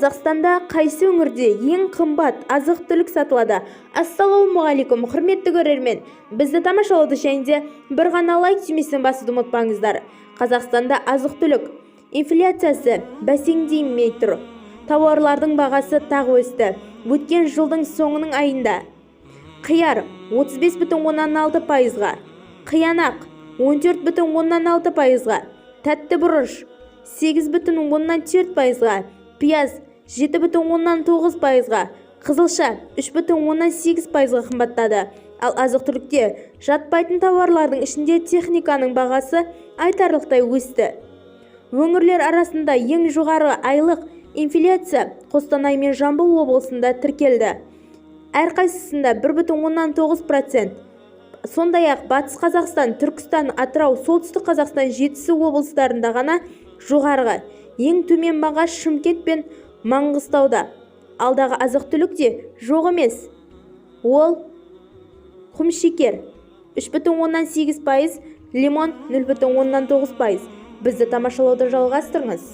Қазақстанда қайсы өңірде ең қымбат азық-түлік сатылады? Ассалаумағалейкум, құрметті көрермен! Бізді тамашалауды және де бір ғана лайк түймесін басуды ұмытпаңыздар. Қазақстанда азық-түлік инфляциясы бәсеңдемей тұр. Тауарлардың бағасы тағы өсті. Өткен жылдың соңының айында қияр 35,6%-ға, қиянақ 14,6%-ға, тәтті бұрыш 8,4%-ға, пияз 7,9%-ға, қызылша 3,8%-ға қымбаттады. Ал азық-түлікке жатпайтын тауарлардың ішінде техниканың бағасы айтарлықтай өсті. Өңірлер арасында ең жоғары айлық инфляция Қостанай мен Жамбыл облысында тіркелді. Әрқайсысында 1,9%. Сондай-ақ Батыс Қазақстан, Түркістан, Атырау, Солтүстік Қазақстан, Жетісу облыстарында ғана жоғарғы. Ең төмен баға Шымкент пен Маңғыстауда. Алдағы азық-түлік те жоқ емес. Ол құмшекер 3,8%, лимон 0,9%. Бізді тамашалауды жалғастырыңыз.